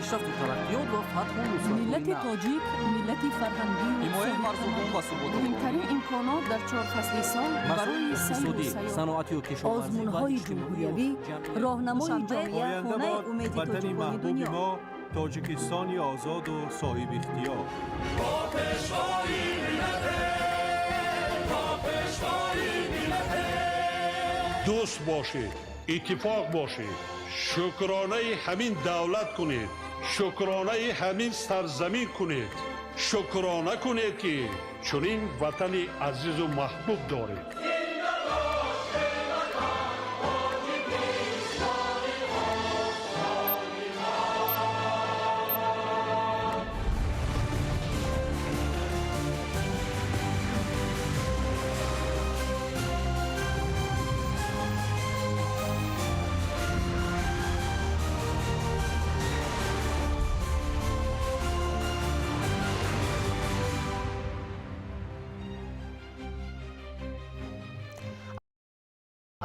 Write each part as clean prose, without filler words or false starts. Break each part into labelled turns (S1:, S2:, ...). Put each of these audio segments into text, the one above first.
S1: Пешрафту тараққиёт ва фатҳу нусратҳои
S2: Миллати
S1: нав.
S2: тоҷик миллати фарҳангию
S1: Ҳимояи марзубум ва суботи.
S2: Муҳимтарин имконот дар чор фасли сол
S1: Масоили
S2: барои сайру
S1: иқтисодӣ,
S2: сайёҳат.
S1: саноатию кишоварзӣ ва
S3: Озмунҳои
S1: иҷтимоию
S3: ҷумҳуриявӣ,
S1: ҷамъиятӣ.
S3: роҳнамои
S4: Душанбе,
S3: ҷомеа,
S5: Оянда
S3: хонаи
S5: бод
S3: умеди
S5: ватани
S3: тоҷикони
S5: маҳбуби
S3: дунё.
S5: мо, Тоҷикистони озоду соҳибихтиёр.
S6: Дӯст бошед, иттифоқ бошед, шукронаи ҳамин давлат кунед, шукронаи ҳамин сарзамин кунед, шукрона кунед, ки чунин ватани азизу маҳбуб доред.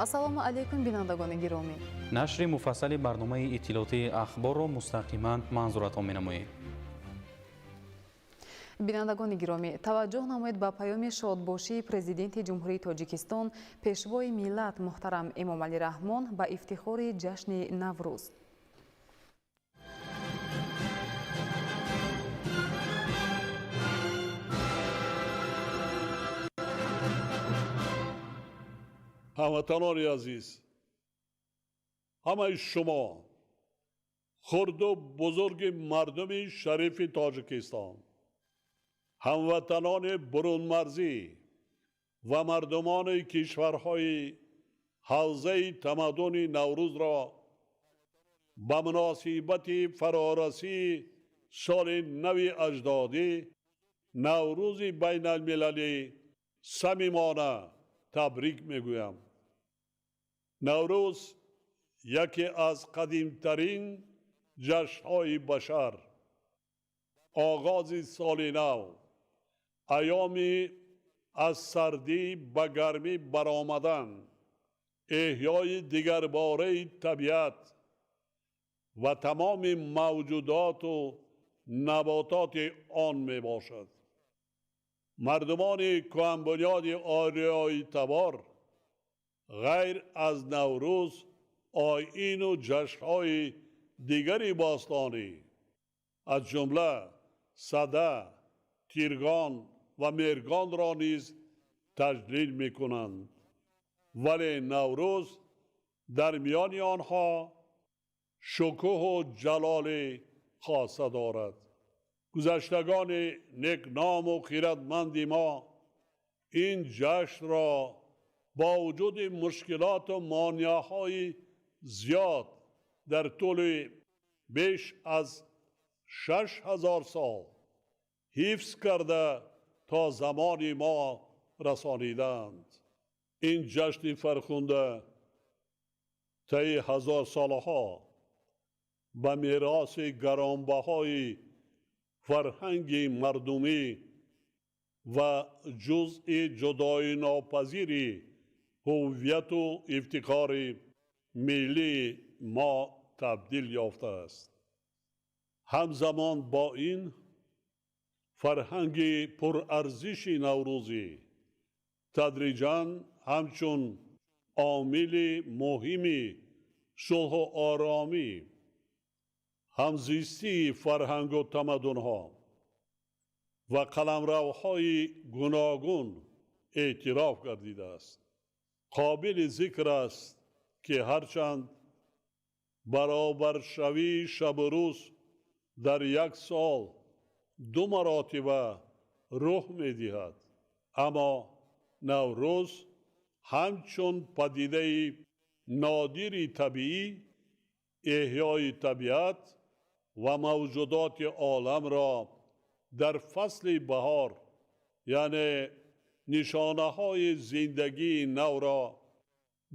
S7: Ассалому алайкум, бинандагони гиромӣ.
S8: Нашри муфассали барномаи иттилоотии Ахборро мустақиман манзуратон менамоем.
S7: Бинандагони гиромӣ, таваҷҷӯҳ намоед ба паёми шодбошии Президенти Ҷумҳурии Тоҷикистон, Пешвои миллат муҳтарам Эмомалӣ Раҳмон ба ифтихори ҷашни Наврӯз.
S6: Ҳамватанони азиз, ҳамаи шумо, хурду бузурги мардуми шарифи Тоҷикистон, ҳамватанони бурунмарзӣ ва мардумони кишварҳои ҳавзаи тамаддуни Наврӯзро ба муносибати фарорасии соли нави аҷдодӣ, Наврӯзи байналмилалӣ, самимона табрик мегӯям. Наврӯз яке аз қадимтарин ҷашнҳои башар, оғози соли нав, айёми аз сардӣ ба гармӣ баромадан, эҳёи дигарбораи табиат ва тамоми мавҷудоту набототи он мебошад. Мардумони кӯҳанбунёди ориёитабор ғайр аз Наврӯз оину ҷашнҳои дигари бостонӣ, аз ҷумла Сада, Тиргон ва Мергонро низ таҷлил мекунанд, вале Наврӯз дар миёни онҳо шукӯҳу ҷалоли хоса дорад. Гузаштагони некному хиратманди мо ин ҷашнро бо вуҷуди мушкилоту монеаҳои зиёд дар тӯли беш аз 6000 сол ҳифз карда то замони мо расонидаанд. Ин ҷашни фархунда таи ҳазорсолаҳо ба мероси гаронбаҳои фарҳанги мардумӣ ва ҷузъи ҷудоинопазири ҳуввияту ифтихори миллии мо табдил ёфтааст. Ҳамзамон бо ин, фарҳанги пурарзиши наврӯзӣ тадриҷан ҳамчун омили муҳими сулҳу оромӣ, ҳамзистии фарҳангу тамаддунҳо ва қаламравҳои гуногун эътироф гардидааст. Қобили зикр аст, ки ҳарчанд баробаршавии шабу рӯз дар як сол ду маротиба рӯҳ медиҳад, аммо Наврӯз ҳамчун падидаи нодири табиӣ эҳёи табиат ва мавҷудоти оламро дар фасли баҳор, яъне нишонаҳои зиндагии навро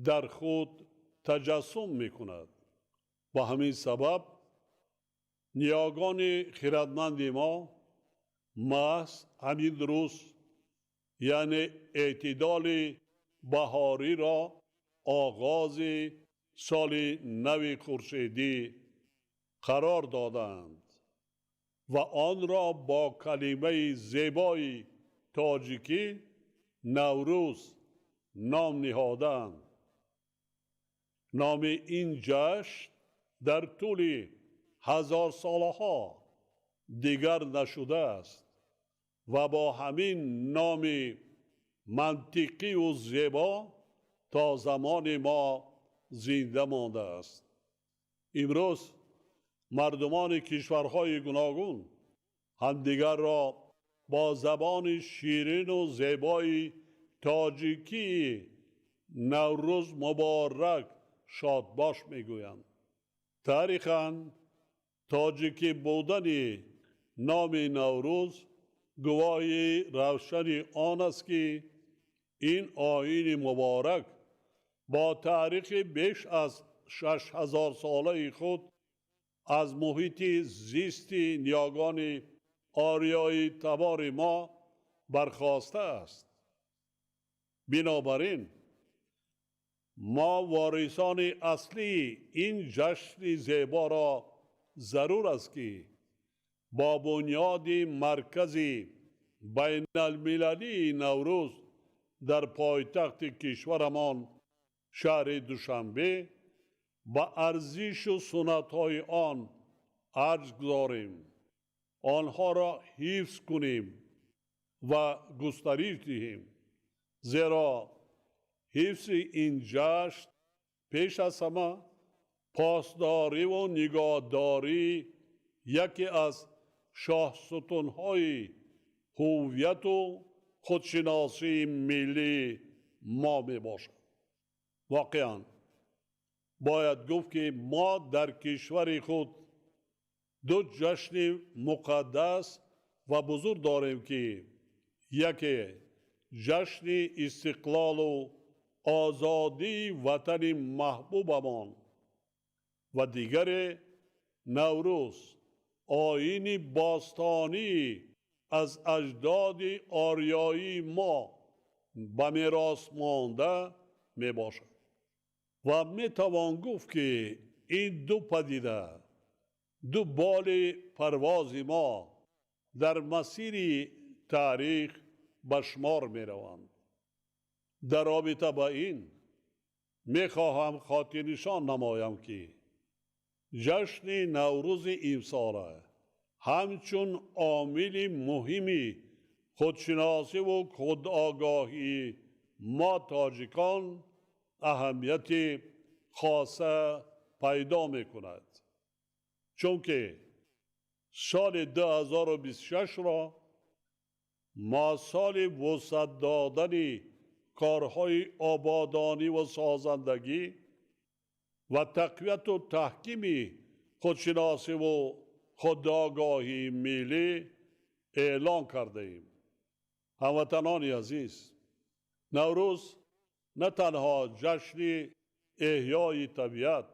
S6: дар худ таҷассум мекунад. Ба ҳамин сабаб ниёгони хиратманди мо маҳз ҳамин рӯз, яъне эътидоли баҳориро оғози соли нави хуршедӣ қарор додаанд ва онро бо калимаи зебои тоҷикӣ Наврӯз ном ниҳодаанд. Номи ин ҷашн дар тӯли ҳазорсолаҳо дигар нашудааст ва бо ҳамин номи мантиқию зебо то замони мо зинда мондааст. Имрӯз мардумони кишварҳои гуногун ҳамдигарро бо забони ширину зебои тоҷикии Наврӯз муборак шодбош мегӯянд. Таърихан тоҷикӣ будани номи Наврӯз гувоҳи равшани он аст, ки ин оини муборак бо таърихи беш аз 6000-солаи худ аз муҳити зисти ниёгони ориёи табори мо бархостааст. Бинобар ин мо ворисони аслии ин ҷашни зеборо зарур аст, ки бо бунёди маркази байналмилалии Наврӯз дар пойтахти кишварамон шаҳри Душанбе ба арзишу суннатҳои он арҷ гузорем, онҳоро ҳифз кунем ва густариш диҳем, зеро ҳифзи ин ҷашн пеш аз ҳама посдориву нигоҳдории яке аз шоҳсутунҳои ҳуввияту худшиносии миллии мо мебошад. Воқеан бояд гуфт, ки мо дар кишвари худ ду ҷашни муқаддас ва бузург дорем, ки яке ҷашни истиқлолу озодии ватани маҳбубамон ва дигаре Наврӯз, оини бостонӣ аз аҷдоди ориёии мо ба мерос монда мебошад. Ва метавон гуфт, ки ин ду падида, ду боли парвози мо дар масири таърих ба шумор мераванд. Дар робита ба ин мехоҳам хотирнишон намоям, ки ҷашни Наврӯзи имсола ҳамчун омили муҳими худшиносиву худогоҳии мо тоҷикон аҳамияти хоса пайдо мекунад, чунки соли 2026-ро мо соли вусъат додани корҳои ободонӣ ва созандагӣ ва тақвияту таҳкими худшиносиву худогоҳии миллӣ эълон кардаем. Ҳамватанони азиз, Наврӯз на танҳо ҷашни эҳёи табиат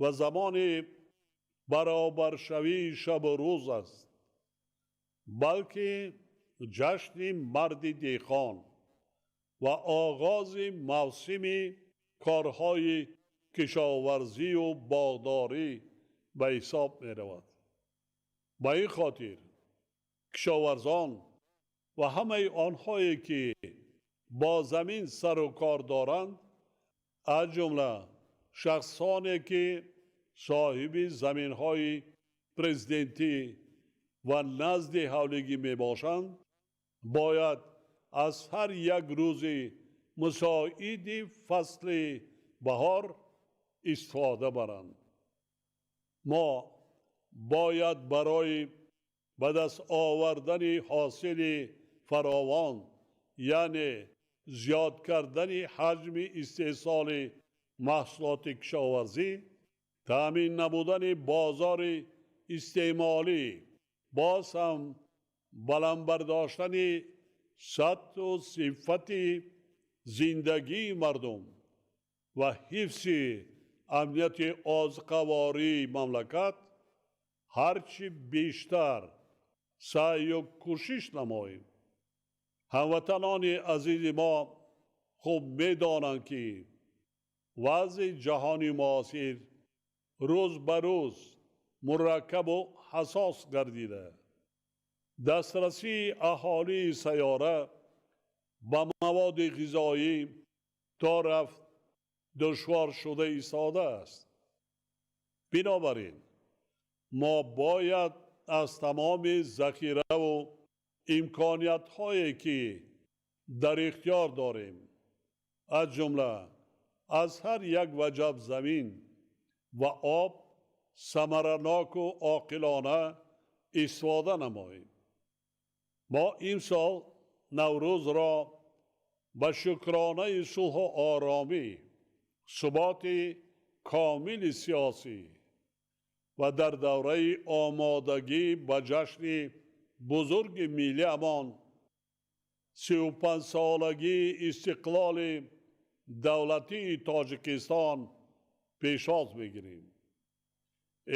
S6: ва замони баробаршавии шабу рӯз аст, балки ҷашни марди деҳқон ва оғози мавсими корҳои кишоварзию боғдорӣ ба ҳисоб меравад. Ба ин хотир кишоварзон ва ҳамаи онҳое, ки бо замин сару кор доранд, аз ҷумла шахсоне, ки соҳиби заминҳои президентӣ ва назди ҳавлигӣ мебошанд, бояд аз ҳар як рӯзи мусоиди фасли баҳор истифода баранд. Мо бояд барои ба даст овардани ҳосили фаровон, яъне зиёд кардани ҳаҷми истеҳсоли маҳсулоти кишоварзӣ, таъмин намудани бозори истеъмолӣ, боз ҳам баланд бардоштани сатҳу сифати зиндагии мардум ва ҳифзи амнияти озуқавории мамлакат ҳарчи бештар саъю кӯшиш намоем. Ҳамватанони азизи мо хуб медонанд, ки вазъи ҷаҳони муосир рӯз ба рӯз мураккабу ҳассос гардида, дастрасии аҳолии сайёра ба маводи ғизоӣ то рафт душвор шуда истодааст. Бинобар ин мо бояд аз тамоми захираву имкониятҳое, ки дар ихтиёр дорем, аз ҷумла аз ҳар як ваҷаб замин ва об самараноку оқилона истифода намоем. Мо имсол Наврӯзро ба шукронаи сулҳу оромӣ, суботи комили сиёсӣ ва дар давраи омодагӣ ба ҷашни бузурги миллиамон, 35-солагии истиқлоли давлатии Тоҷикистон пешвоз мегирем.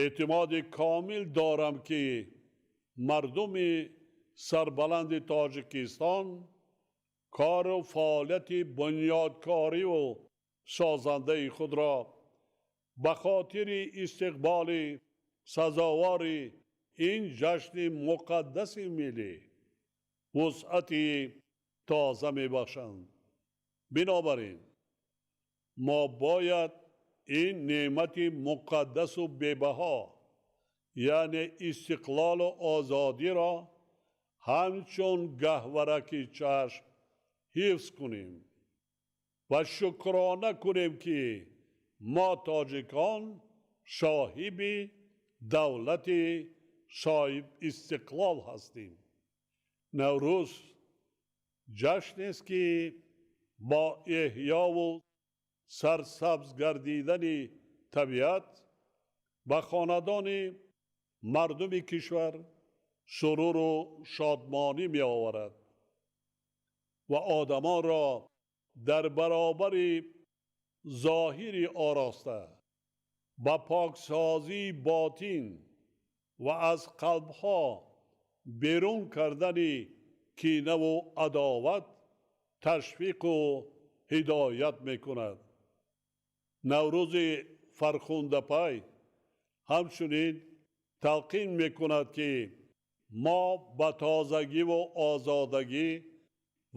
S6: Эътимоди комил дорам, ки мардуми сарбаланди Тоҷикистон кору фаъолияти бунёдкориву созандаи худро ба хотири истиқболи сазовори ин ҷашни муқаддаси миллӣ вусъати тоза мебахшанд. Бинобар ин мо бояд ин неъмати муқаддасу бебаҳо, яъне истиқлолу озодиро ҳамчун гаҳвараки чашм ҳифз кунем ва шукрона кунем, ки мо тоҷикон соҳиби давлати соҳибистиқлол ҳастем. Наврӯз ҷашнест, ки бо эҳёву сарсабз гардидани табиат ба хонадони мардуми кишвар суруру шодмонӣ меоварад ва одамонро дар баробари зоҳири ороста ба поксозии ботин ва аз қалбҳо берун кардани кинаву адоват ташвиқу ҳидоят мекунад. Наврӯзи фархундапай ҳамчунин талқин мекунад, ки мо ба тозагиву озодагӣ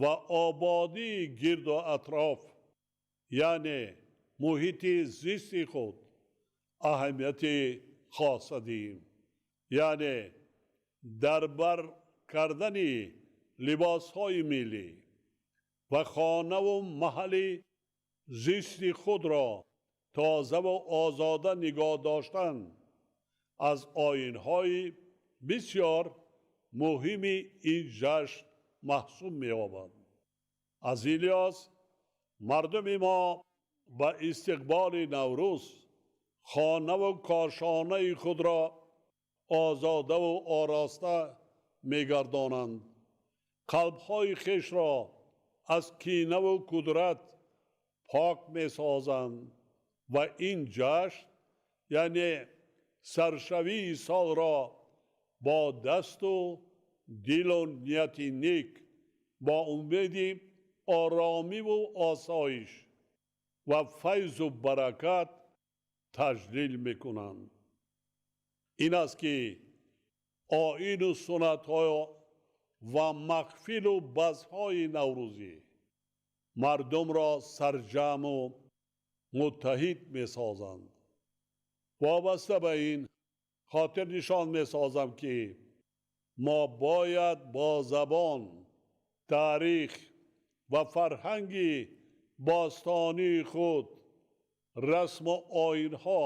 S6: ва ободии гирду атроф, яъне муҳити зисти худ, аҳамияти хоса диҳем, яъне дар бар кардани либосҳои миллӣ ва хонаву маҳалли зисти худро тозаву озода нигоҳ доштан аз оинҳои бисёр муҳими ин ҷашн маҳсуб меёбад. Аз ин лиҳоз мардуми мо ба истиқболи Наврӯз хонаву кошонаи худро озодаву ороста мегардонанд, қалбҳои хешро аз кинаву кудрат пок месозанд ва ин ҷашн, яъне саршавии солро бо дасту дилу нияти нек, бо умеди оромиву осоиш ва файзу баракат таҷлил мекунанд. Ин аст, ки оину суннатҳо ва маҳфилу базмҳои наврӯзӣ мардумро сарҷамъу муттаҳид месозанд. Вобаста ба ин хотир нишон месозам, ки мо бояд бо забон, таърих ва фарҳанги бостонии худ, расму оинҳо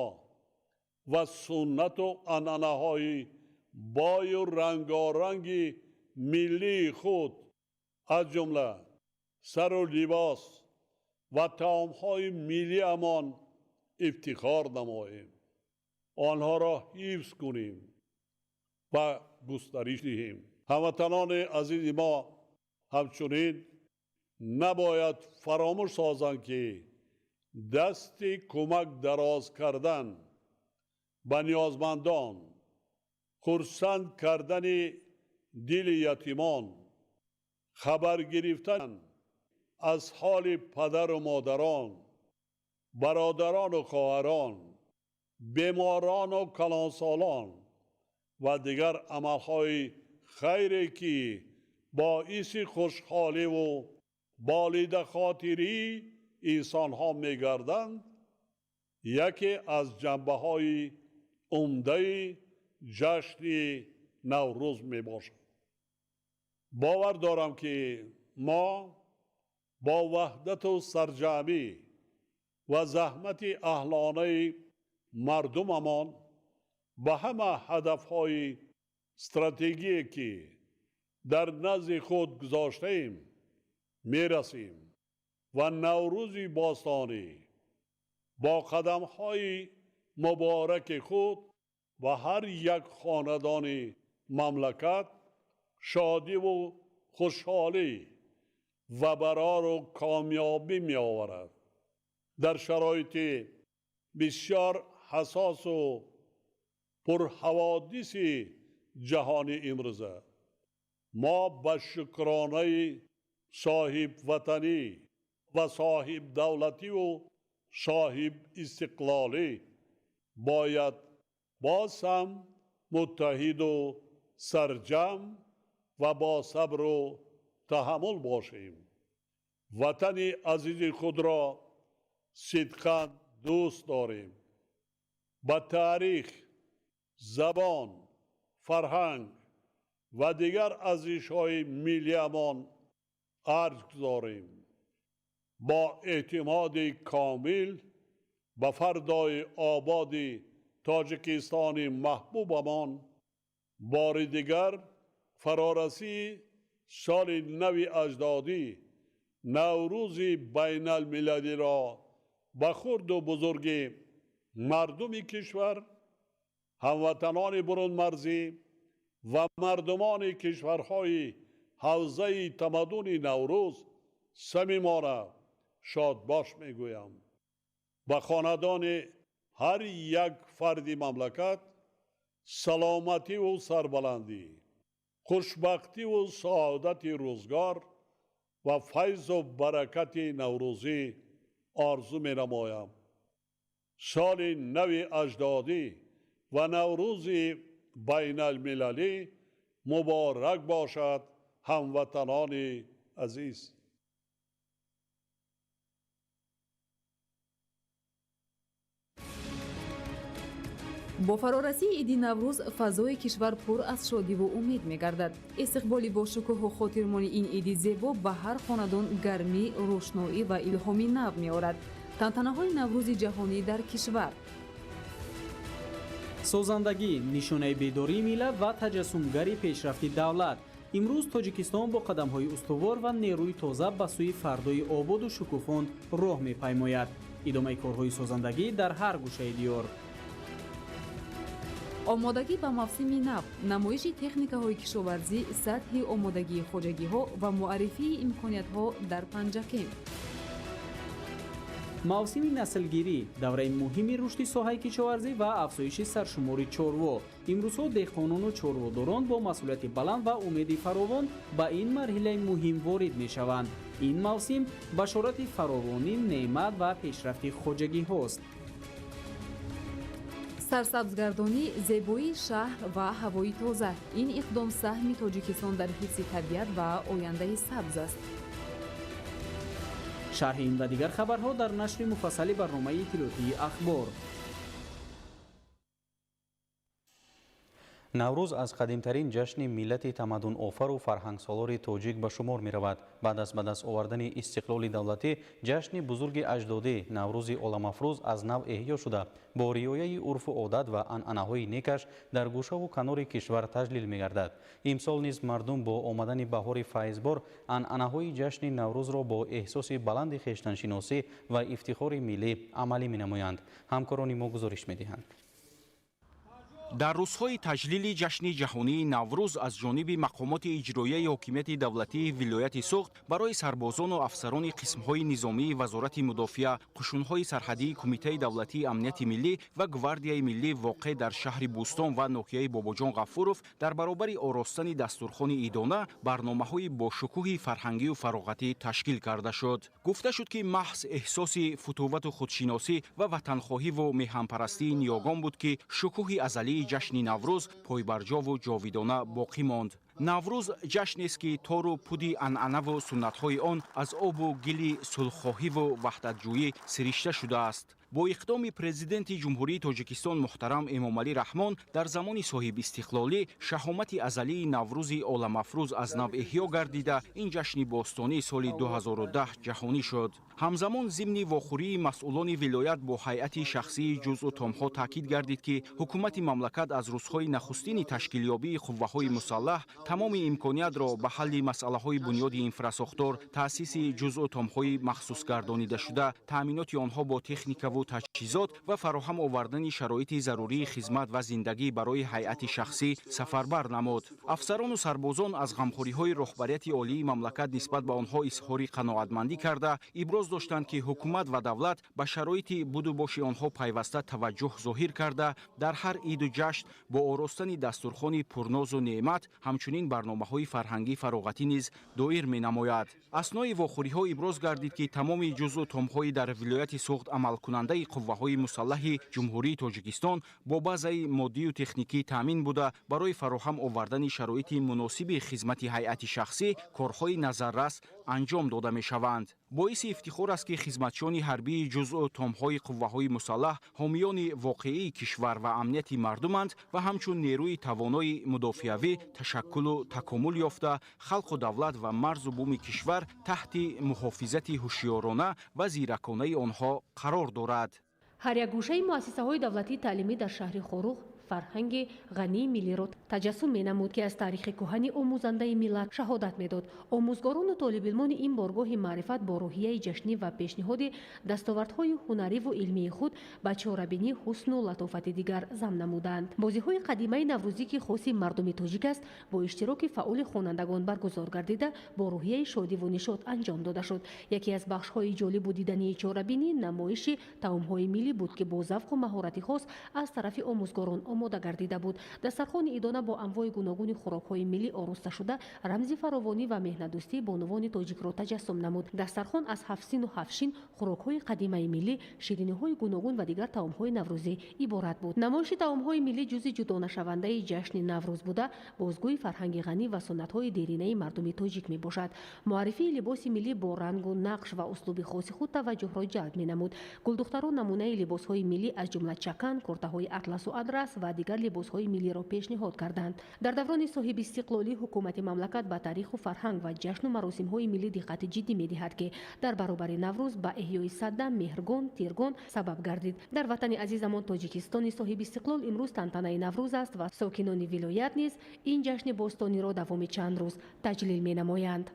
S6: ва суннату анъанаҳои бою рангоранги миллии худ, аз ҷумла сару либос ва таомҳои миллиамон ифтихор намоем, онҳоро ҳифз кунем ва густариш диҳем. Ҳамватанони азизи мо ҳамчунин набояд фаромӯш созанд, ки дасти кӯмак дароз кардан ба ниёзмандон, хурсанд кардани дили ятимон, хабар гирифтан аз ҳоли падару модарон, бародарону хоҳарон Беморон ва калонсолон ва дигар амалҳои хайре, ки боиси хушҳолӣ ва болидахотирии инсонҳо мегарданд, яке аз ҷанбаҳои умдаи ҷашни Наврӯз мебошад. Бовар дорам, ки мо бо ваҳдату сарҷамӣ ва заҳмати аҳлонаи мардумамон ба ҳама ҳадафҳои стратегие, ки дар назди худ гузоштаем, мерасем ва Наврӯзи бостонӣ бо қадамҳои мубораки худ ба ҳар як хонадони мамлакат шодиву хушҳолӣ ва барору комёбӣ меоварад. Дар шароити бисёр ҳассосу пурҳаводиси ҷаҳони имрӯза мо ба шукронаи соҳибватанӣ ва соҳибдавлативу соҳибистиқлолӣ бояд боз ҳам муттаҳиду сарҷамъ ва бо сабру таҳаммул бошем. Ватани азизи худро сидқан дӯст дорем. Ба таърих, забон, фарҳанг ва дигар арзишҳои миллиамон арҷ гузорем. Бо эътимоди комил ба фардои ободи Тоҷикистони маҳбубамон бори дигар фарорасии соли нави аҷдодӣ, Наврӯзи байналмилалиро ба хурду бузурги мардуми кишвар, ҳамватанони бурунмарзӣ ва мардумони кишварҳои ҳавзаи тамаддуни Наврӯз самимона шодбош мегӯям. Ба хонадони ҳар як фарди мамлакат саломативу сарбаландӣ, хушбахтиву саодати рӯзгор ва файзу баракати наврӯзӣ орзу менамоям. Соли нави аҷдодӣ ва Наврӯзи байналмилалӣ муборак бошад, ҳамватанони азиз.
S7: Бо фарорасии иди Наврӯз фазои кишвар пур аз шодиву умед мегардад. Истиқболи бошукӯҳу хотирмони ин иди зебо ба ҳар хонадон гармӣ, рӯшноӣ ва илҳоми нав меорад. Тантанаҳои Наврӯзи ҷаҳонӣ дар кишвар.
S8: Созандагӣ нишонаи бедории миллат ва таҷассумгари пешрафти давлат. Имрӯз Тоҷикистон бо қадамҳои устувор ва нерӯи тоза ба сӯи фардои ободу шукуфон роҳ мепаймояд. Идомаи корҳои созандагӣ дар ҳар гӯшаи диёр.
S7: Омодагӣ ба мавсими нав, намоиши техникаҳои кишоварзӣ, сатҳи омодагии хоҷагиҳо ва муаррифии имкониятҳо дар Панҷакент.
S8: Мавсими наслгирӣ давраи муҳими рушди соҳаи кишоварзӣ ва афзоиши саршумори чорво. Имрӯзҳо деҳқонону чорводорон бо масъулияти баланд ва умеди фаровон ба ин марҳилаи муҳим ворид мешаванд. Ин мавсим башорати фаровонӣ, неъмат ва пешрафти хоҷагиҳост.
S7: Сарсабзгардонӣ, зебоии шаҳр ва ҳавои тоза. Ин иқдом саҳми Тоҷикистон дар ҳифзи табиат ва ояндаи сабз аст.
S8: Шарҳи ин ва дигар хабарҳо дар нашри муфассали барномаи иттилоотии «Ахбор». Наврӯз аз қадимтарин ҷашни миллати тамаддунофару фарҳангсолори тоҷик ба шумор меравад. Баъд аз ба даст овардани истиқлоли давлатӣ, ҷашни бузурги аҷдодӣ Наврӯзи оламафрӯз аз нав эҳё шуда, бо риояи урфу одат ва анъанаҳои некаш дар гӯшаву канори кишвар таҷлил мегардад. Имсол низ мардум бо омадани баҳори файзбор анъанаҳои ҷашни Наврӯзро бо эҳсоси баланди хештаншиносӣ ва ифтихори миллӣ амалӣ менамоянд. Ҳамкорони мо гузориш медиҳанд.
S3: Дар рӯзҳои таҷлили ҷашни ҷаҳонии Наврӯз аз ҷониби мақомоти иҷроияи ҳокимияти давлатии вилояти Суғд барои сарбозону афсарони қисмҳои низомии Вазорати мудофиа, қушунҳои сарҳадии Кумитаи давлатии амнияти миллӣ ва Гвардияи миллӣ воқеъ дар шаҳри Бӯстон ва ноҳияи Бобоҷон Ғафуров дар баробари оростани дастурхони идона барномаҳои бошукӯҳи фарҳангию фароғатӣ ташкил карда шуд. Гуфта шуд, ки маҳз эҳсоси футувату худшиносӣ ва ватанхоҳиву меҳанпарастии ниёгон буд, ки шукӯҳи азалии ҷашни Наврӯз пойбарҷову ҷовидона боқӣ монд. Наврӯз ҷашнест, ки тору пуди анъанаву суннатҳои он аз обу гили сулҳхоҳиву ваҳдатҷӯӣ сиришта шудааст. Бо иқдоми Президенти Ҷумҳурии Тоҷикистон муҳтарам Эмомалӣ Раҳмон дар замони соҳибистиқлолӣ шаҳомати азалии Наврӯзи оламафрӯз аз нав эҳё гардида, ин ҷашни бостонӣ соли 2010 ҷаҳонӣ шуд. Ҳамзамон зимни вохӯрии масъулони вилоят бо ҳайати шахсии ҷузъу томҳо таъкид гардид, ки ҳукумати мамлакат аз рӯзҳои нахустини ташкилёбии қувваҳои мусаллаҳ тамоми имкониятро ба ҳалли масъалаҳои бунёди инфрасохтор, таъсиси ҷузъу томҳои махсусгардонидашуда, таъминоти онҳо бо техникаву таҷҳизот ва фароҳам овардани шароити зарурии хизмат ва зиндагӣ барои ҳайати шахсӣ сафарбар намуд. Афсарону сарбозон аз ғамхориҳои роҳбарияти олии мамлакат нисбат ба онҳо изҳори қаноатмандӣ карда, иброз доштанд, ки ҳукумат ва давлат ба шароити буду боши онҳо пайваста таваҷҷӯҳ зоҳир карда, дар ҳар иду ҷашн бо оростани дастурхони пурнозу неъмат ҳамчунин барномаҳои фарҳангӣ фароғатӣ низ доир менамояд. Аснои вохӯриҳо иброз гардид, ки тамоми ҷузъу томҳои дар вилояти Суғд амалкунандаи қувваҳои мусаллаҳи Ҷумҳурии Тоҷикистон бо базаи моддию техникӣ таъмин буда, барои фароҳам овардани шароити муносиби хизмати ҳайати шахсӣ корҳои назаррас анҷом дода мешаванд. Боиси ифтихор аст, ки хизматчиёни ҳарбии ҷузъу томҳои қувваҳои мусаллаҳ ҳомиёни воқеии кишвар ва амнияти мардуманд ва ҳамчун нерӯи тавонои мудофиавӣ ташаккулу такомул ёфта, халқу давлат ва марзу буми кишвар таҳти муҳофизати ҳушёрона ва зираконаи онҳо қарор дорад.
S4: Ҳар як гӯшаи муассисаҳои давлатии таълимӣ дар шаҳри Хоруғ фарҳанги ғании миллиро таҷассум менамуд, ки аз таърихи кӯҳани омӯзандаи миллат шаҳодат медод. Омӯзгорону толибилмони ин боргоҳи маърифат бо рӯҳияи ҷашнӣ ва пешниҳоди дастовардҳои ҳунариву илмии худ ба чорабинӣ ҳусну латофати дигар зам намуданд. Бозиҳои қадимаи наврӯзӣ, ки хоси мардуми тоҷик аст, бо иштироки фаъоли хонандагон баргузор гардида, бо рӯҳияи шодиву нишот анҷом дода шуд. Яке аз бахшҳои ҷолибу дидании чорабинӣ намоиши таомҳои миллӣ буд, ки бо завқу маҳорати хос аз тарафи омӯзгорон омода гардида буд. Дастархони идона бо анвои гуногуни хӯрокҳои миллӣ ороста шуда, рамзи фаровонӣ ва меҳнатдӯстии бонувони тоҷикро таҷассум намуд. Дастархон аз ҳафтсину ҳафтшин хӯрокҳои қадимаи миллӣ, шириниҳои гуногун ва дигар таомҳои наврӯзӣ иборат буд. Намоиши таомҳои миллӣ ҷузъи ҷудонашавандаи ҷашни Наврӯз буда, бозгӯи фарҳанги ғанӣ ва суннатҳои деринаи мардуми тоҷик мебошад. Муаррифии либоси миллӣ бо рангу нақш ва услуби хоси худ таваҷҷӯҳро ҷалб менамуд. Гулдухтарон намунаи либосҳои миллӣ, аз ҷумла чакан, куртаҳои атласу адрас ва дигар либосҳои миллиро пешниҳод карданд. Дар даврони соҳибистиқлолӣ ҳукумати мамлакат ба таъриху фарҳанг ва ҷашну маросимҳои миллӣ диққати ҷиддӣ медиҳад, ки дар баробари Наврӯз ба эҳёи Садда, Меҳргон, Тиргон сабаб гардид. Дар ватани азизамон Тоҷикистони соҳибистиқлол имрӯз тантанаи Наврӯз аст ва сокинони вилоят низ ин ҷашни бостониро давоми чанд рӯз таҷлил менамоянд.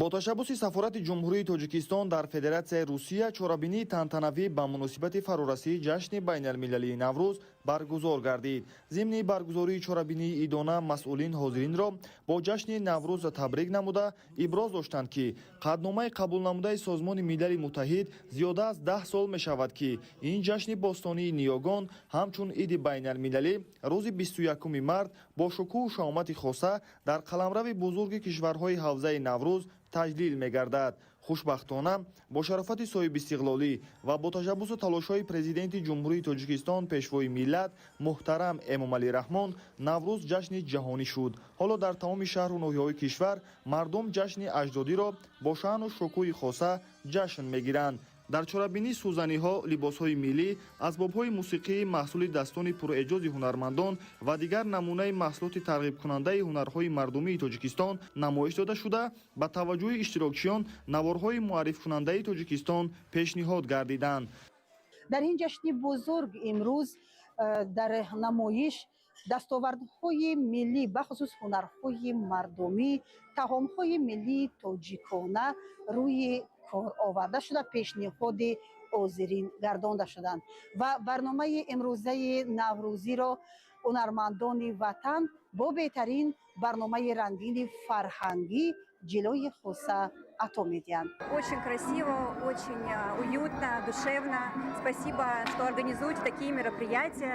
S9: Бо ташаббуси Сафорати Ҷумҳурии Тоҷикистон дар Федератсияи Русия чорабинии тантанавӣ ба муносибати фарорасии ҷашни байналмилалии Наврӯз баргузор гардид. Зимни баргузории чорабинии идона масъулин ҳозиринро бо ҷашни Наврӯз табрик намуда, иброз доштанд, ки қатъномаи қабулнамудаи Созмони Милали Муттаҳид зиёда аз 10 сол мешавад, ки ин ҷашни бостонии ниёгон ҳамчун иди байналмилалӣ рӯзи 21 март бо шукӯҳу шаҳомати хоса дар қаламрави бузурги кишварҳои ҳавзаи Наврӯз таҷлил мегардад. Хушбахтона, бо шарофати соҳибистиқлолӣ ва бо ташаббусу талошҳои Президенти Ҷумҳурии Тоҷикистон, Пешвои миллат муҳтарам Эмомалӣ Раҳмон, Наврӯз ҷашни ҷаҳонӣ шуд. Ҳоло дар тамоми шаҳру ноҳияҳои кишвар мардум ҷашни аҷдодиро бо шаъну шукӯҳи хоса ҷашн мегиранд. Дар чорабинӣ сӯзаниҳо, либосҳои миллӣ, асбобҳои мусиқӣ, маҳсули дастони пурэъҷози ҳунармандон ва дигар намунаи маҳсулоти тарғибкунандаи ҳунарҳои мардумии Тоҷикистон намоиш дода шуда, ба таваҷҷӯҳи иштирокчиён наворҳои муаррифкунандаи Тоҷикистон пешниҳод гардиданд.
S10: Дар ин ҷашни бузург имрӯз дар намоиш дастовардҳои миллӣ, бахусус ҳунарҳои мардумӣ, таомҳои миллии тоҷикона рӯи кор оварда шуда, пешниҳоди ҳозирин гардонда шуданд ва барномаи имрӯзаи наврӯзиро ҳунармандони ватан бо беҳтарин барномаи рангини фарҳангӣ ҷилои хоса ато медиҳанд.
S11: Очень красиво, очень уютно, душевно. Спасибо, что организуете такие мероприятия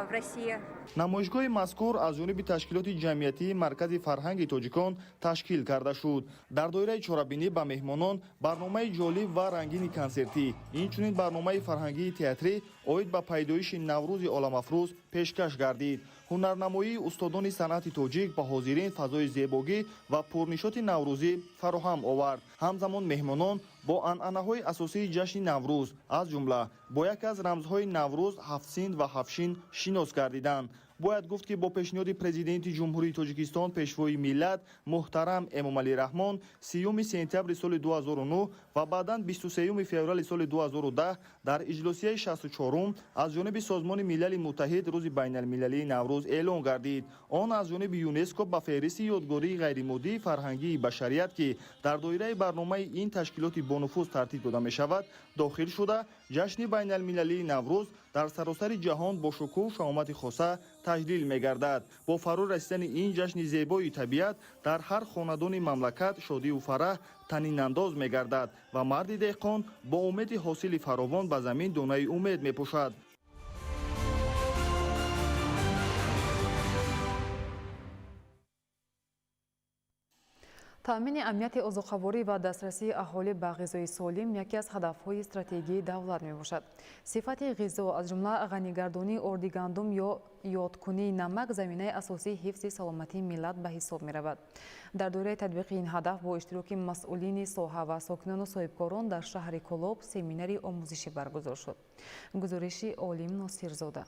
S11: в России.
S9: Намоишгоҳи мазкур аз ҷониби ташкилоти ҷамъиятии Маркази фарҳанги тоҷикон ташкил карда шуд. Дар доираи чорабинӣ ба меҳмонон барномаи ҷолиб ва рангини консертӣ, инчунин барномаи фарҳангии театрӣ оид ба пайдоиши Наврӯзи оламафрӯз пешкаш гардид. Ҳунарнамоии устодони санъати тоҷик ба ҳозирин фазои зебогӣ ва пурнишоти наврӯзӣ фароҳам овард. Ҳамзамон меҳмонон бо анъанаҳои асосии ҷашни Наврӯз, аз ҷумла бо яке аз рамзҳои Наврӯз, ҳафтсин ва ҳафтшин, шинос гардиданд. Бояд гуфт, ки бо пешниҳоди Президенти Ҷумҳурии Тоҷикистон, Пешвои миллат муҳтарам Эмомалӣ Раҳмон, 30 сентябри соли 2009 ва баъдан 23 феврали соли 2010 дар иҷлосияи 64-ум аз ҷониби Созмони Милали Муттаҳид Рӯзи байналмилалии Наврӯз эълон гардид. Он аз ҷониби ЮНЕСКО ба феҳристи ёдгории ғайримоддии фарҳангии башарият, ки дар доираи барномаи ин ташкилоти бонуфуз тартиб дода мешавад, дохил шуда, ҷашни байналмилалии Наврӯз дар саросари ҷаҳон бо шукӯҳу шаҳомати хоса таҷлил мегардад. Бо фаро расидани ин ҷашни зебои табиат дар ҳар хонадони мамлакат шодиву фараҳ танинандоз мегардад ва марди деҳқон бо умеди ҳосили фаровон ба замин донаи умед мепӯшад.
S7: Таъмини амнияти озуқаворӣ ва дастрасии аҳолӣ ба ғизои солим яке аз ҳадафҳои стратегии давлат мебошад. Сифати ғизо, аз ҷумла ғанигардонии орди гандум ё ёдкунии намак, заминаи асосии ҳифзи саломатии миллат ба ҳисоб меравад. Дар доираи татбиқи ин ҳадаф бо иштироки масъулини соҳа ва сокинону соҳибкорон дар шаҳри Кӯлоб семинари омӯзишӣ баргузор шуд. Гузориши Олим Носирзода.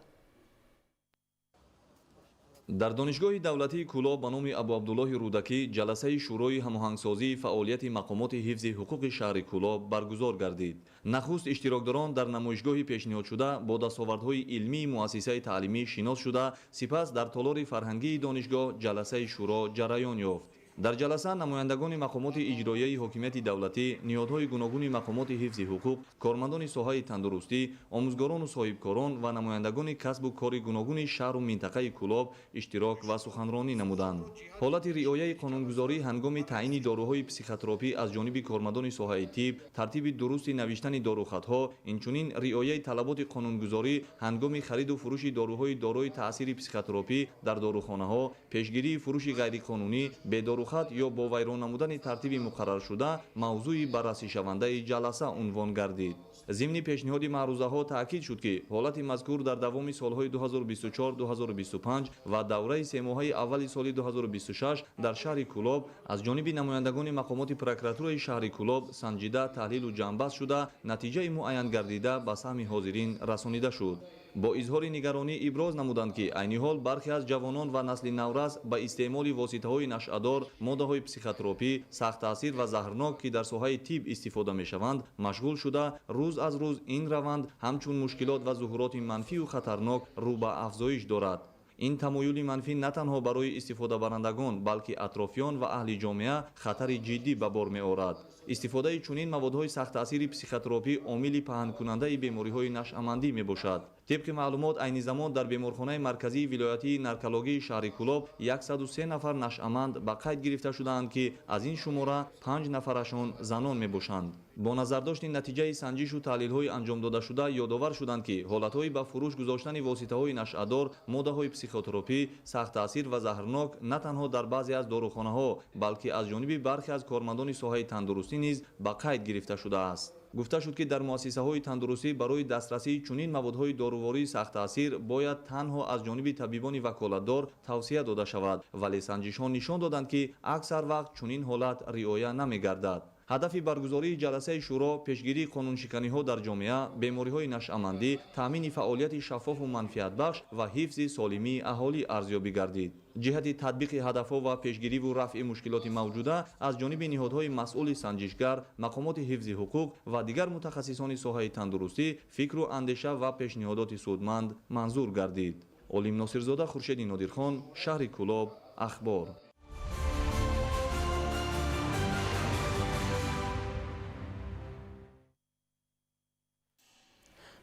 S12: Дар Донишгоҳи давлатии Кӯлоб ба номи Абуабдуллоҳи Рӯдакӣ ҷаласаи Шӯрои ҳамоҳангсозии фаъолияти мақомоти ҳифзи ҳуқуқи шаҳри Кӯлоб баргузор гардид. Нахуст иштирокдорон дар намоишгоҳи пешниҳодшуда бо дастовардҳои илмии муассисаи таълимӣ шинос шуда, сипас дар толори фарҳангии донишгоҳ ҷаласаи шӯро ҷараён ёфт. Дар ҷаласа намояндагони мақомоти иҷроияи ҳокимияти давлатӣ, ниҳодҳои гуногуни мақомоти ҳифзи ҳуқуқ, кормандони соҳаи тандурустӣ, омӯзгорону соҳибкорон ва намояндагони касбу кори гуногуни шаҳру минтақаи Кӯлоб иштирок ва суханронӣ намуданд. Ҳолати риояи қонунгузорӣ ҳангоми таъйини доруҳои психотропӣ аз ҷониби кормандони соҳаи тиб, тартиби дурусти навиштани дорухатҳо, инчунин риояи талаботи қонунгузорӣ ҳангоми хариду фурӯши доруҳои дорои таъсири психотропӣ дар дорухонаҳо, пешгирии фурӯши ғайриқонунӣ, бедорухат ё бо вайрон намудани тартиби муқарраршуда мавзӯи баррасишавандаи ҷаласа унвон гардид. Зимни пешниҳоди маърузаҳо таъкид шуд, ки ҳолати мазкур дар давоми солҳои 2024-2025 ва давраи семоҳаи аввали соли 2026 дар шаҳри Кӯлоб аз ҷониби намояндагони мақомоти прокуратураи шаҳри Кӯлоб санҷида, таҳлилу ҷамъбаст шуда, натиҷаи муайян гардида ба саҳми ҳозирин расонида шуд. Бо изҳори нигаронӣ иброз намуданд, ки айни ҳол бархе аз ҷавонон ва насли наврас ба истеъмоли воситаҳои нашъадор, моддаҳои психотропӣ, сахттаъсир ва заҳрнок, ки дар соҳаи тиб истифода мешаванд, машғул шуда, рӯз аз рӯз ин раванд ҳамчун мушкилот ва зуҳуроти манфию хатарнок рӯ ба афзоиш дорад. Ин тамоюли манфӣ на танҳо барои истифодабарандагон, балки атрофиён ва аҳли ҷомеа хатари ҷиддӣ ба бор меорад. Истифодаи чунин маводҳои сахттаъсири психотропӣ омили паҳнкунандаи бемориҳои нашъамандӣ мебошад. Тибқи маълумот, айни замон дар беморхонаи марказии вилоятии наркологии шаҳри Кӯлоб 103 нафар нашъаманд ба қайд гирифта шудаанд, ки аз ин шумора 5 нафарашон занон мебошанд. Бо назардошти натиҷаи санҷишу таҳлилҳои анҷомдодашуда ёдовар шуданд, ки ҳолатҳои ба фурӯш гузоштани воситаҳои нашъадор, моддаҳои психотропӣ, сахттаъсир ва заҳрнок на танҳо дар баъзе аз дорухонаҳо, балки аз ҷониби бархе аз кормандони соҳаи тандурустӣ низ ба қайд гирифта шудааст. Гуфта шуд, ки дар муассисаҳои тандурустӣ барои дастрасии чунин маводҳои дорувории сахттаъсир бояд танҳо аз ҷониби табибони ваколатдор тавсия дода шавад, вале санҷишҳо нишон доданд, ки аксар вақт чунин ҳолат риоя намегардад. Ҳадафи баргузории ҷаласаи шӯро пешгирии қонуншиканиҳо дар ҷомеа, бемориҳои нашъамандӣ, таъмини фаъолияти шаффофу манфиатбахш ва ҳифзи солимии аҳолӣ арзёбӣ гардид. Ҷиҳати татбиқи ҳадафҳо ва пешгириву рафъи мушкилоти мавҷуда аз ҷониби ниҳодҳои масъули санҷишгар, мақомоти ҳифзи ҳуқуқ ва дигар мутахассисони соҳаи тандурустӣ фикру андеша ва пешниҳодоти судманд манзур гардид. Олим Носирзода, Хуршеди Нодирхон, шаҳри Кӯлоб, Ахбор.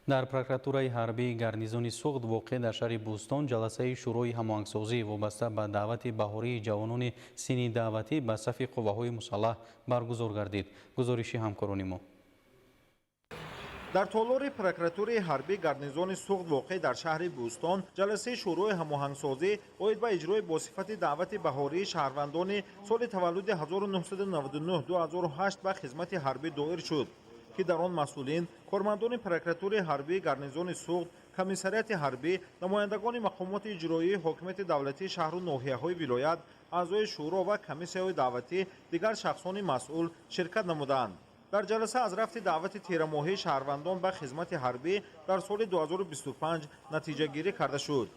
S8: Дар прокуратураи ҳарбии гарнизони Суғд воқеъ дар шаҳри Бӯстон ҷаласаи шӯрои ҳамоҳангсозӣ вобаста ба даъвати баҳории ҷавонони синни даъватӣ ба сафи қувваҳои мусаллаҳ баргузор гардид. Гузориши ҳамкорони мо.
S13: Дар толори прокуратураи ҳарбии гарнизони Суғд воқеъ дар шаҳри Бӯстон ҷаласаи шӯрои ҳамоҳангсозӣ оид ба иҷрои бо сифати даъвати баҳории шаҳрвандони соли таваллуди 1999-2008 ба хизмати ҳарбӣ доир шуд, ки дар он масъулин, кормандони прокуратураи ҳарбии гарнизони Суғд, комиссариати ҳарбӣ, намояндагони мақомоти иҷроии ҳокимияти давлатии шаҳру ноҳияҳои вилоят, аъзои шӯро ва комиссияҳои даъватӣ, дигар шахсони масъул ширкат намуданд. Дар ҷаласа аз рафти даъвати тирамоҳии шаҳрвандон ба хизмати ҳарбӣ дар соли 2025 натиҷагирӣ карда шуд.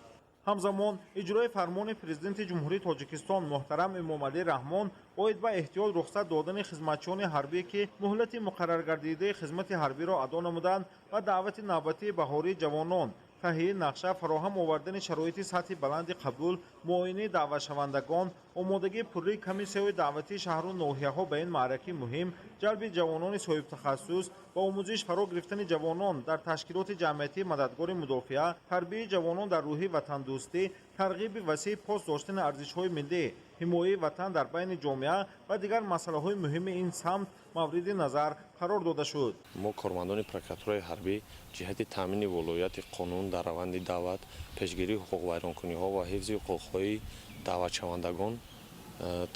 S13: Ҳамзамон иҷрои фармони Президенти Ҷумҳурии Тоҷикистон муҳтарам Эмомалӣ Раҳмон оид ба эҳтиёт рухсат додани хизматчиёни ҳарбӣ, ки муҳлати муқарраргардидаи хизмати ҳарбиро адо намуданд, ва даъвати навбатии баҳории ҷавонон, таҳияи нақша, фароҳам овардани шароити сатҳи баланди қабул, муоинаи даъватшавандагон, омодагии пурраи комиссияҳои даъватии шаҳру ноҳияҳо ба ин маъракаи муҳим, ҷалби ҷавонони соҳибтахассус ва омӯзиш фаро гирифтани ҷавонон дар ташкилоти ҷамъиятии мададгори мудофиа, тарбияи ҷавонон дар рӯҳи ватандӯстӣ, тарғиби васеи пос доштани арзишҳои миллӣ, ҳимояи ватан дар байни ҷомеа ва дигар масъалаҳои муҳими ин самт мавриди назар қарор дода шуд.
S14: Мо кормандони прокуратураи ҳарбӣ ҷиҳати таъмини волоияти қонун дар раванди даъват, пешгирии ҳуқуқвайронкуниҳо ва ҳифзи ҳуқуқҳои даъватшавандагон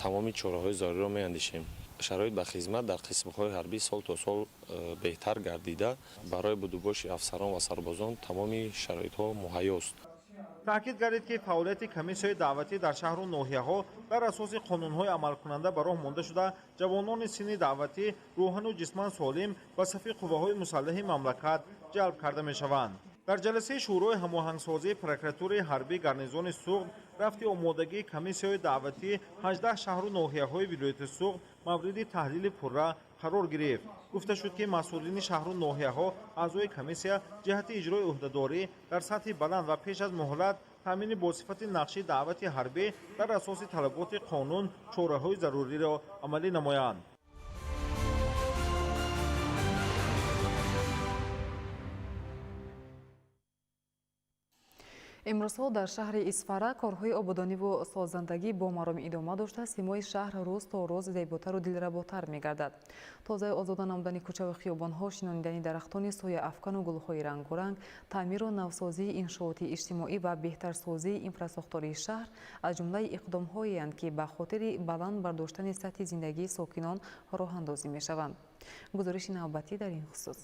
S14: тамоми чораҳои заруриро меандешем. Шароит ба хизмат дар қисмҳои ҳарбӣ сол то сол беҳтар гардида, барои будубоши афсарон ва сарбозон тамоми шароитҳо муҳайёст.
S13: Таъкид гардид, ки фаъолияти комиссияҳои даъватӣ дар шаҳру ноҳияҳо дар асоси қонунҳои амалкунанда ба роҳ монда шуда, ҷавонони синни даъватӣ рӯҳану ҷисман солим ба сафи қувваҳои мусаллаҳи мамлакат ҷалб карда мешаванд. Дар ҷаласаи шӯрои ҳамоҳангсозии прокуратураи ҳарбии гарнизони Суғд рафти омодагии комиссияҳои даъватии 18 шаҳру ноҳияҳои вилояти Суғд мавриди таҳлили пурра қарор гирифт. Гуфта шуд, ки масъулини шаҳру ноҳияҳо, аъзои комиссия ҷиҳати иҷрои ӯҳдадорӣ дар сатҳи баланд ва пеш аз муҳлат таъмини босифати нақши даъвати ҳарбӣ дар асоси талаботи қонун чораҳои заруриро амалӣ намоянд.
S7: Имрӯзҳо дар шаҳри Исфара корҳои ободониву созандагӣ бо мароми идома дошта, симои шаҳр рӯз то рӯз зеботару дилработар мегардад. Тозаю озода намудани кӯчаву хиёбонҳо, шинонидани дарахтони сояафкану гулҳои рангоранг, таъмиру навсозии иншооти иҷтимоӣ ва беҳтарсозии инфрасохтории шаҳр аз ҷумлаи иқдомҳоеанд, ки ба хотири баланд бардоштани сатҳи зиндагии сокинон роҳандозӣ мешаванд. Гузориши навбатӣ дар ин хусус.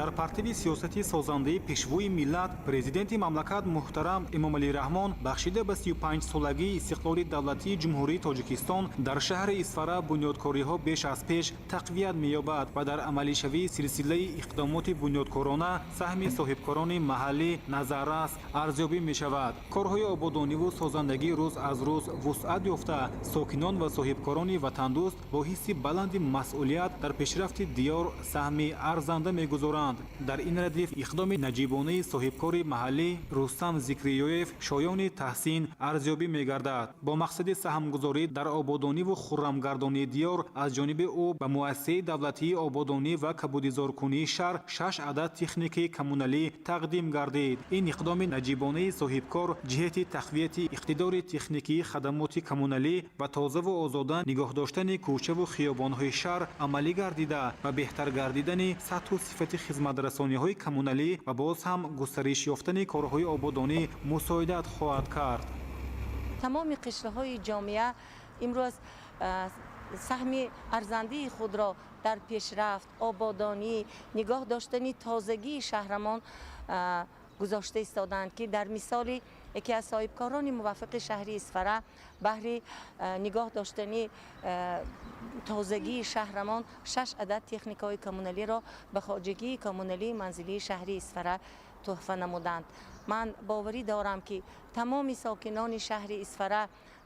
S15: Дар партиви сиёсати созандаи пешвои миллат, президенти мамлакат муҳтарам Эмомалӣ Раҳмон бахшида ба 35-солагии истиқлоли давлатии Ҷумҳурии Тоҷикистон дар шаҳри Исфара бунёдкориҳо беш аз пеш тақвият меёбад ва дар амалишавии силсилаи иқдомоти бунёдкорона саҳми соҳибкорони маҳаллӣ назаррас арзёбӣ мешавад. Корҳои ободониву созандагӣ рӯз аз рӯз вусъат ёфта, сокинон ва соҳибкорони ватандӯст бо ҳисси баланди масъулият дар пешрафти диёр саҳми арзанда мегузоранд. Дар ин радиф иқдоми наҷибонаи соҳибкори маҳаллӣ Рустам Зикриёев шоёни таҳсин арзёбӣ мегардад. Бо мақсади саҳмгузорӣ дар ободониву хуррамгардонии диёр аз ҷониби ӯ ба муассисаи давлатии ободонӣ ва кабудизоркунии шаҳр 6 адад техникаи коммуналӣ тақдим гардид. Ин иқдоми наҷибонаи соҳибкор ҷиҳати тақвияти иқтидори техникии хадамоти коммуналӣ ва тозаву озода нигоҳ доштани кӯчаву хиёбонҳои шаҳр амалӣ гардида ва беҳтар гардидани сатҳу сифати хизматрасониҳои коммуналӣ ва боз ҳам густариш ёфтани корҳои ободонӣ мусоидат хоҳад кард.
S16: Тамоми қишлаҳои ҷомеа имрӯз саҳми арзандии худро дар пешрафт, ободонӣ, нигоҳ доштани тозагии шаҳрамон гузошта истоданд, ки дар мисоли яке аз соҳибкорони муваффақи шаҳри Исфара баҳри нигоҳ доштани тозагии шаҳрамон 6 адад техникаҳои коммуналиро ба хоҷагии коммуналии манзилии шаҳри Исфара туҳфа намуданд. Ман боварӣ дорам, ки тамоми сокинони шаҳри Исфара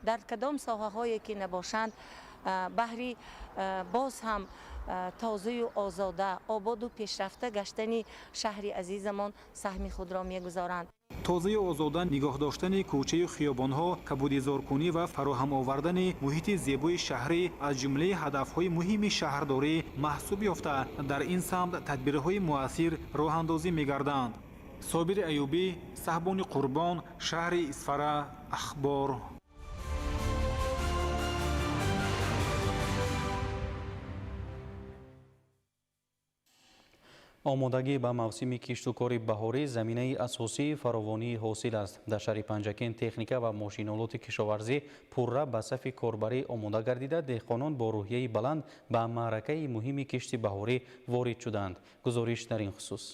S16: дар кадом соҳаҳое ки набошанд, баҳри боз ҳам тозаю озода, ободу пешрафта гаштани шаҳри азизамон саҳми худро мегузоранд.
S15: Тозаю озода нигоҳ доштани кӯчаю хиёбонҳо, кабудизоркунӣ ва фароҳам овардани муҳити зебои шаҳрӣ аз ҷумлаи ҳадафҳои муҳими шаҳрдорӣ маҳсуб ёфта, дар ин самт тадбирҳои муассир роҳандозӣ мегарданд. Собири Аюбӣ, Саҳбони Қурбон, шаҳри Исфара, Ахбор.
S8: Омодагӣ ба мавсими киштукори баҳорӣ заминаи асосии фаровонии ҳосил аст. Дар шаҳри Панҷакент техника ва мошинолоти кишоварзӣ пурра ба сафи корбарӣ омода гардида, деҳқонон бо рӯҳияи баланд ба маъракаи муҳими кишти баҳорӣ ворид шуданд. Гузориш дар ин хусус.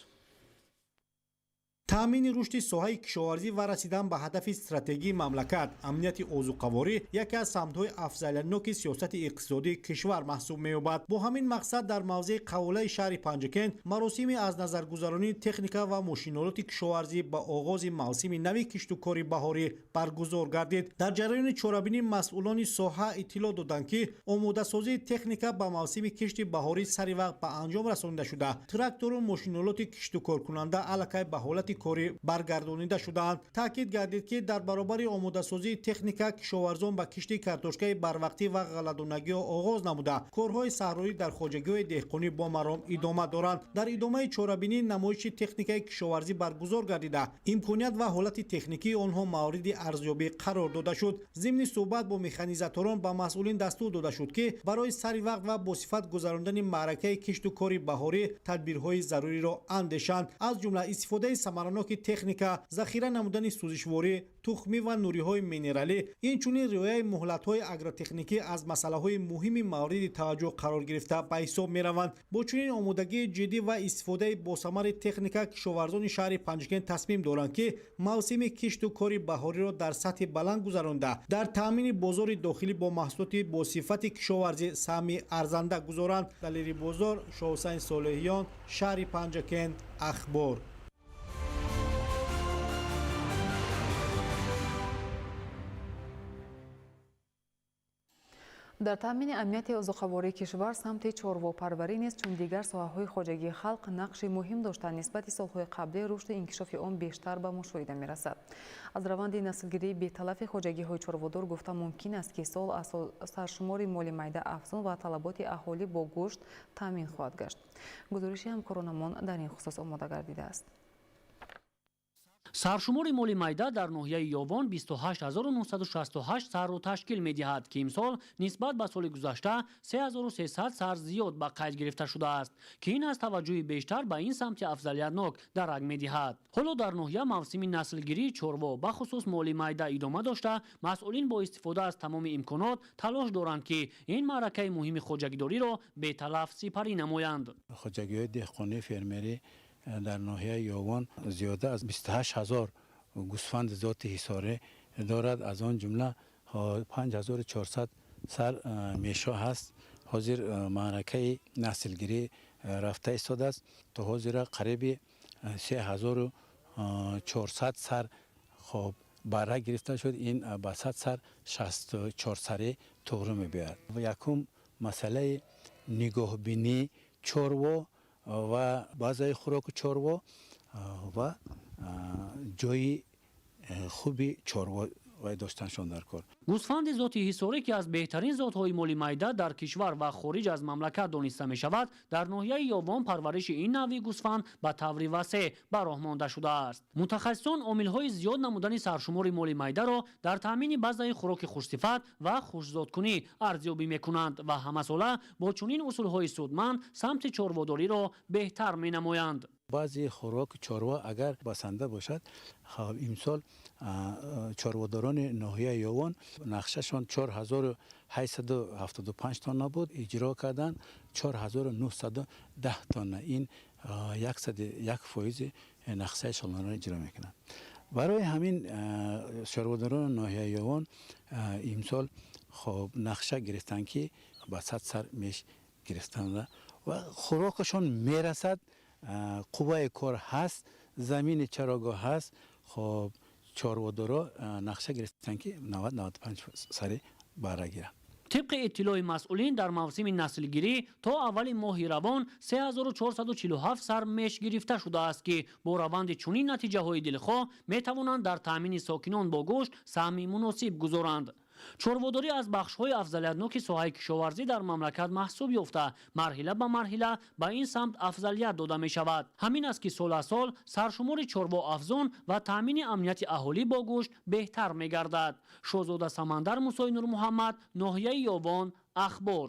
S17: Таъмини рушди соҳаи кишоварзӣ ва расидан ба ҳадафи стратегии мамлакат, амнияти озуқаворӣ яке аз самтҳои афзалиятноки сиёсати иқтисодии кишвар маҳсуб меёбад. Бо ҳамин мақсад дар мавзеи Қавулаи шаҳри Панҷакент маросими аз назаргузаронии техника ва мошинолоти кишоварзӣ ба оғози мавсими нави киштукори баҳорӣ баргузор гардид. Дар ҷараёни чорабинӣ масъулони соҳа иттилоъ доданд, ки омодасозии техника ба мавсими кишти баҳорӣ сари вақт ба анҷом расонида шуда, трактору мошинолоти киштукоркунанда аллакай ба ҳолати корӣ баргардонида шудаанд. Таъкид гардид, ки дар баробари омодасозии техника кишоварзон ба кишти картошкаи барвақтӣ ва ғалладонагиҳо оғоз намуда, корҳои саҳроӣ дар хоҷагиҳои деҳқонӣ бо маром идома доранд. Дар идомаи чорабинӣ намоиши техникаи кишоварзӣ баргузор гардида, имконият ва ҳолати техникии онҳо мавриди арзёбӣ қарор дода шуд. Зимни суҳбат бо механизаторон ба масъулин дастур дода шуд, ки барои сари вақт ва босифат гузарондани маъракаи кишту кори баҳорӣ тадбирҳои заруриро андешанд, аз ҷумла истифодаи самараноки техника, захира намудани сӯзишворӣ, тухмӣ ва нуриҳои минералӣ, инчунин риояи муҳлатҳои агротехникӣ аз масъалаҳои муҳими мавриди таваҷҷӯҳ қарор гирифта ба ҳисоб мераванд. Бо чунин омодагии ҷиддӣ ва истифодаи босамари техника кишоварзони шаҳри Панҷакент тасмим доранд, ки мавсими кишту кори баҳориро дар сатҳи баланд гузаронда, дар таъмини бозори дохилӣ бо маҳсулоти босифати кишоварзӣ саҳми арзанда гузоранд. Далери Бозор, Шоҳусайн Солеҳиён, шаҳри Панҷакент, Ахбор.
S7: Дар таъмини амнияти озуқавории кишвар самти чорвопарварӣ низ чун дигар соҳаҳои хоҷагии халқ нақши муҳим дошта, нисбати солҳои қаблӣ рушду инкишофи он бештар ба мушоҳида мерасад. Аз раванди наслгирии беталафи хоҷагиҳои чорводор гуфта мумкин аст, ки сол аз сол саршумори моли майда афзун ва талаботи аҳолӣ бо гӯшт таъмин хоҳад гашт. Гузориши ҳамкоронамон дар ин хусус омода гардидааст.
S18: Саршумори моли майда дар ноҳияи Ёвон 28968 сарро ташкил медиҳад, ки имсол нисбат ба соли гузашта 3300 сар зиёд ба қайд гирифта шудааст, ки ин аз таваҷҷӯҳи бештар ба ин самти афзалиятнок дарак медиҳад. Ҳоло дар ноҳия мавсими наслгирии чорво, бахусус моли майда идома дошта, масъулин бо истифода аз тамоми имконот талош доранд, ки ин маъракаи муҳими хоҷагидориро беталаф сипарӣ намоянд.
S19: Хоҷагиҳои деҳқонии фермерӣ дар ноҳияи Ёвон зиёда аз 28 000 гӯсфанди зоти ҳисорӣ дорад, аз он ҷумла 5400 сар мешо ҳаст. Ҳозир маъракаи наслгирӣ рафта истодааст. То ҳозира қариби 3400 сар хоб бара гирифта шуд. Ин ба 100 сар 64 сари туғрӣ мебиёяд. Якум масъалаи нигоҳбинии чорво ва баъзаи хӯроку чорво ва ҷои хуби чорво доштаншон дар кор.
S18: Гӯсфанди зоти ҳисорӣ, ки аз беҳтарин зотҳои моли майда дар кишвар ва хориҷ аз мамлакат дониста мешавад, дар ноҳияи Ёвон парвариши ин навъи гӯсфанд ба таври васеъ ба роҳ монда шудааст. Мутахассисон омилҳои зиёд намудани саршумори моли майдаро дар таъмини базаи хӯроки хушсифат ва хушзодкунӣ арзёбӣ мекунанд ва ҳамасола бо чунин усулҳои судманд самти чорводориро беҳтар менамоянд.
S19: Баъзе хӯроки чорво агар басанда бошад, имсол чорводорони ноҳияи Ёвон нақшашон 4875 тонна буд, иҷро карданд 4910 тонна. Ин 101% нақшаи солонаро иҷро мекунанд. Барои ҳамин чорводорони ноҳияи Ёвон имсол хоб нақша гирифтанд, ки ба 100 сар меш гирифтанд ва хӯрокашон мерасад. Қувваи кор ҳаст, замини чарогоҳ ҳаст. Хоб чорводоро нақша гирифтанд, ки 90-95 сари бара гиранд.
S18: Тибқи иттилои масъулин, дар мавсими наслгирӣ то аввали моҳи равон 3447 сар меш гирифта шудааст, ки бо раванди чунин натиҷаҳои дилхоҳ метавонанд дар таъмини сокинон бо гӯшт саҳми муносиб гузоранд. Чорводорӣ аз бахшҳои афзалиятноки соҳаи кишоварзӣ дар мамлакат маҳсуб ёфта, марҳила ба марҳила ба ин самт афзалият дода мешавад. Ҳамин аст, ки сол аз сол саршумори чорво афзун ва таъмини амнияти аҳолӣ бо гӯшт беҳтар мегардад. Шоҳзода Самандар, Мусои Нурмуҳаммад, ноҳияи Ёвон, Ахбор.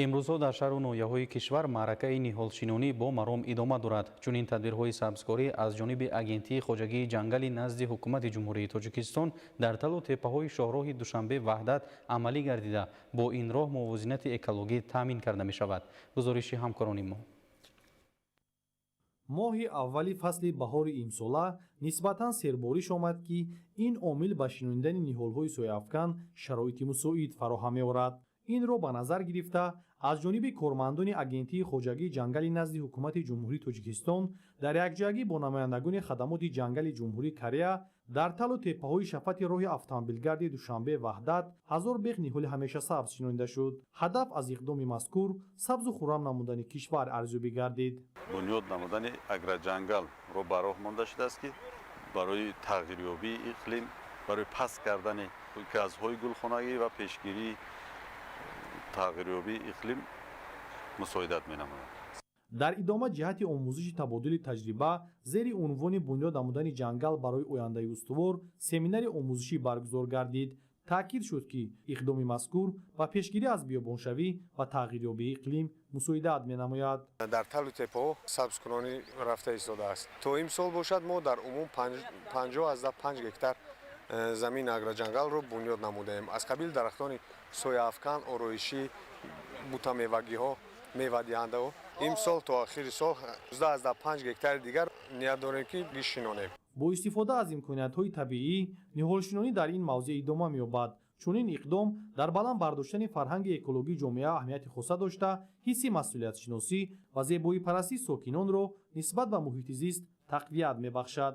S8: Имрӯзҳо дар шаҳру ноҳияҳои кишвар маъракаи ниҳолшинонӣ бо маром идома дорад. Чунин тадбирҳои сабзкорӣ аз ҷониби Агентии хоҷагии ҷангали назди Ҳукумати Ҷумҳурии Тоҷикистон дар талу теппаҳои шоҳроҳи Душанбе Ваҳдат амалӣ гардида, бо ин роҳ мувозинати экологӣ таъмин карда мешавад. Гузориши ҳамкорони мо.
S20: Моҳи аввали фасли баҳори имсола нисбатан сербориш омад, ки ин омил ба шинонидани ниҳолҳои сояафкан шароити мусоид фароҳам меорад. Инро ба назар гирифта, аз ҷониби кормандони Агентии хоҷагии ҷангали назди Ҳукумати Ҷумҳурии Тоҷикистон дар якҷоягӣ бо намояндагони хадамоти ҷангали Ҷумҳурии Корея дар талу теппаҳои шафати роҳи автомобилгарди Душанбе Ваҳдат 1000 бех ниҳоли ҳамешасабз шинонида шуд. Ҳадаф аз иқдоми мазкур сабзу хуррам намудани кишвар арзёбӣ гардид.
S21: Бунёд намудани агроҷангалро ба роҳ монда шудааст, ки барои тағйирёбии иқлим, барои паст кардани газҳои гулхонагӣ ва пешгирии тағйирёбии иқлим мусоидат менамояд.
S20: Дар идома ҷиҳати омӯзиши табодули таҷриба зери унвони бунёд намудани ҷангал барои ояндаи устувор семинари омӯзишӣ баргузор гардид. Таъкид шуд, ки иқдоми мазкур ба пешгирӣ аз биёбоншавӣ ва тағйирёбии иқлим мусоидат менамояд.
S22: Дар талу теппаҳо сабзкунонӣ рафта истодааст. То имсол бошад, мо дар умум 50,5 гектар замини агроҷангалро бунёд намудаем. Аз қабили дарахтони сояафкан, ороишӣ, бутамевагиҳо, мевадиҳандаҳо. Имсол то охири сол 18,5 гектари дигар ният дорем, ки бишинонем.
S20: Бо истифода аз имкониятҳои табиӣ ниҳолшинонӣ дар ин мавзеъ идома меёбад. Чунин иқдом дар баланд бардоштани фарҳанги экологии ҷомеа аҳамияти хоса дошта, ҳисси масъулиятшиносӣ ва зебоипарастии сокинонро нисбат ба муҳити зист тақвият мебахшад.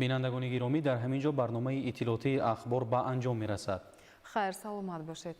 S8: Бинандагони гиромӣ, дар ҳамин ҷо барномаи иттилоотии Ахбор ба анҷом мерасад.
S7: Хайр, саломат бошед.